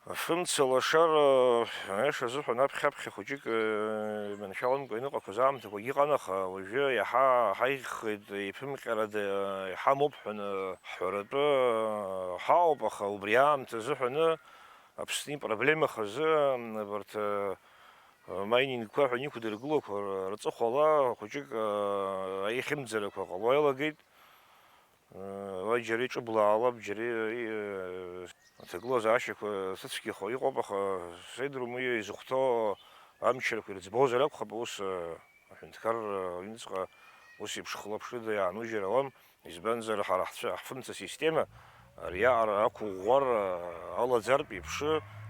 Фымца лашара, аиаша азыҳәан, аԥхьа-аԥхьа хәыҷык, э, иманшәаламкәа иныҟәақәаз аамҭақәагьы ыҟан, аха уажәы иаҳа ҳаиӷьхеит, еиԥымҟьарада иҳамоуп ҳәа ҳҳәаратәы ҳаауп, аха убри аамҭа азыҳәаны Аԥсны ипроблема хазы абарҭ, э, майнингқәа ҳәа иқәдыргылақәа рҵыхәала хәыҷык, э, аихьымӡарақәа ҟало иалагеит. Уа џьара иҿыблаалап, џьара и-, аҭагылазаашьақәа сыцәгьахо иҟоуп, аха сеидроу изыхәҭоу амчрақәа ирыӡбозар акәхап, ус, аҳәынҭқарра аҩныҵҟа ус еиԥш хылаԥшрыда иаанужьыр ауам, избанзар, ҳара ҳцәа-, ҳфымца система ариаҟара ақәыӷәӷәар алаӡартә еиԥш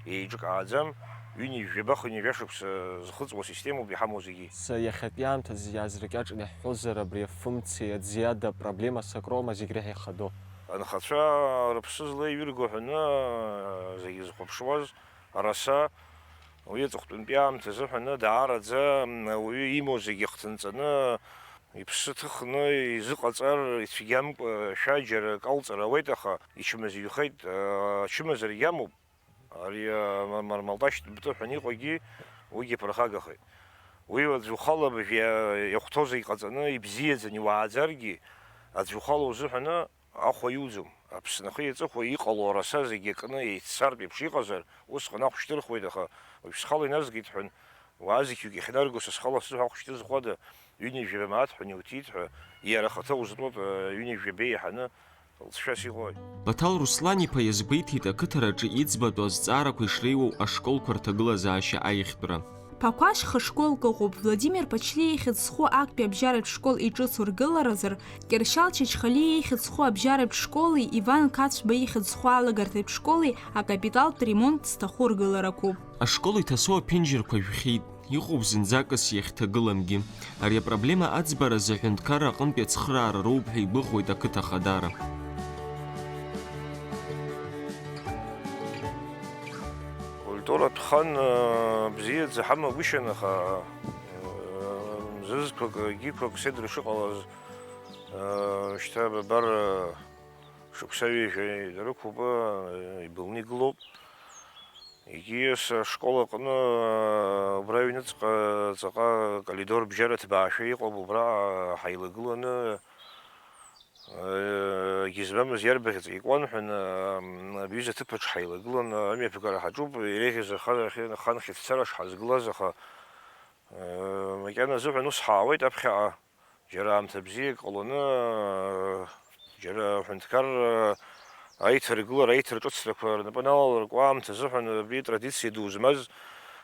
еиҿкааӡам, ҩынҩажәаба-хынҩажәа шықәса зхыҵуа системоуп иҳамоу зегьы. Са иахьатәи аамҭазы иаазыркьаҿны иаҳҳәозар, абри афымцеи аӡиада апроблема сакроума зегь реиҳа ихадоу? Анхацәа рыԥсы злеиҩырго ҳәаны зегьы зхәаԥшуаз араса, уи аҵыхәтәантәи аамҭазы ҳәаны даараӡа ауаҩы имоу зегьы ихҭынҵаны, иԥсы ҭыхны изыҟаҵар ицәгьамкәа шәа џьара акалҵара ауеит, аха ичымазаҩхеит, ачымазарагь амоуп. Ари, а, ма-, мармалташьтә бтыҳәан иҟоугьы уигьы ԥырхагахеит. Уи аӡә ухала абыржә иа-, иахәҭоу зегь ҟаҵаны, ибзиаӡаны иуааӡаргьы, аӡә ухала узыҳәаны ахәа иуӡом. Аԥсны ахи аҵыхәа иҟало араса зегь акны еиццартә еиԥш иҟазар, усҟан ахә шьҭырхуеит, аха уажә схала иназгеит ҳәан, уаа зықьҩык иахьнарго са схала сзыҳәа ахә шьҭызхуада, ҩынҩажәаба мааҭ ҳәа иуҭиит ҳәа, иара ахаҭа узтәоуп, ҩынҩажәаба еиҳаны, лҵшәас иҟои? Баҭал Руслан-иԥа иазгәеиҭеит ақыҭараҿы иӡбатәу азҵаарақәа ишреиуоу ашколқәа рҭагылазаашьа аиӷьтәра. Ԥақәашь хышколк ыҟоуп, Владимир Ԥачлиа ихьӡ зху актәи абжьаратә школ иҿыцу ргыларазы, Кьыршьал Чачхалиа ихьӡ зху абжьаратә школи Иван Қацәба ихьӡ зху алагарҭатә школи акапиталтә ремонт зҭаху ргыларақәоуп. Ашкол иҭасоу аԥенџьырқәа жәхьеит. Иҟоуп зынӡакыс иахьҭагыламгьы. Ари апроблема аӡбаразы аҳәынҭқарра аҟынтәи ацхыраара роуп ҳәа игәыӷуеит ақыҭа ахадара. Культуратә хан, э, бзиаӡа ҳамагәышьан, аха, э, мзызқәак, гьықәак сеидра шыҟалаз, э, шьҭа бабар, э, шықәса ҩажәа ирықәуп, э, ибылны игылоуп. Егьи ас ашкол аҟны, убра аҩныҵҟа ҵаҟа акоридор бжьара ҭбаашәа иҟоуп, убра ҳаилагыланы, э, егьызмамыз иарбаӷь ҵәик уан ҳәа, м, абҩыза аҭыԥаҿ ҳаилагыланы амҩаԥгара ҳаҿуп, иреиӷьыз ахан, ахан хьыӡцара шҳазгылаз, аха, э, макьана азыҳәан ус ҳаауеит аԥхьаҟа. Џьара аамҭа бзиак ҟаланы, џьара аҳәынҭқарра аиҭаргылара, аиҭарҿыцрақәа рнапы налалыркуа аамҭа азыҳәан абри традициа ду змаз,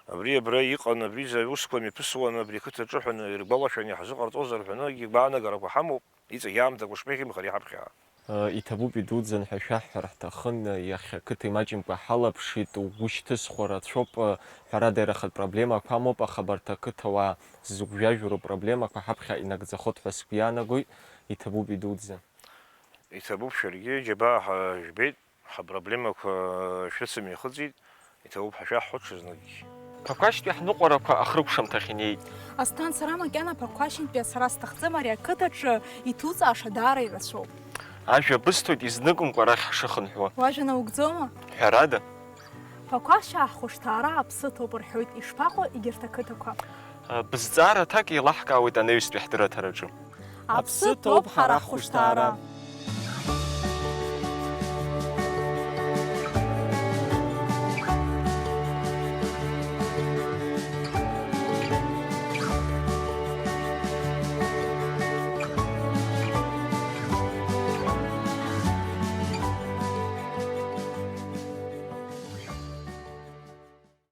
абри абра иҟан, абри заҩ усқәа мҩаԥысуан, абри ақыҭа ҿыҳәаны иргәалашәан иаҳзыҟарҵозар ҳәаны гәаанагарақәа ҳамоуп, иҵегь аамҭақәа шԥеиӷьымхари ҳаԥхьаҟа. Э, иҭабуп идуӡӡан ҳәа шәаҳҳәар ҳҭахын, иахьа қыҭа имаҷымкәа ҳалаԥшит, угәы шьҭызхуа рацәоуп, э, ҳәарада, иара ахатә проблемақәа амоуп, аха абарҭ ақыҭауаа зыгәжәажәо рпроблемақәа ҳаԥхьа инагӡахоит ҳәа сгәы иаанагоит, иҭабуп идуӡӡан. Иҭабуп шәаргьы, џьабаа ҳа-, жәбеит, ҳапроблемақәа шәыцымҩахыҵит, иҭабуп ҳәа шәаҳҳәо ҽазныкгьы. Ԥақәашьтәи ҳныҟәарақәа ахрыкәшамҭахь инеит. Асҭан, сара макьана Ԥақәашьынтәи асара сҭахӡам, ари ақыҭаҿы иҭуҵааша даара ирацәоуп. Ажәа бысҭоит, изныкымкәа арахь ҳшыхынҳәуа. Уажәа наугӡома? Ҳәарада. Ԥақәашьаа ҳхәышҭаара аԥсы ҭоуп рҳәоит, ишԥаҟоу егьырҭ ақыҭақәа? Бызҵаара аҭак еилаҳкаауеит анаҩстәи ҳдырраҭараҿы. Аԥсы ҭоуп ҳара ҳхәышҭаара.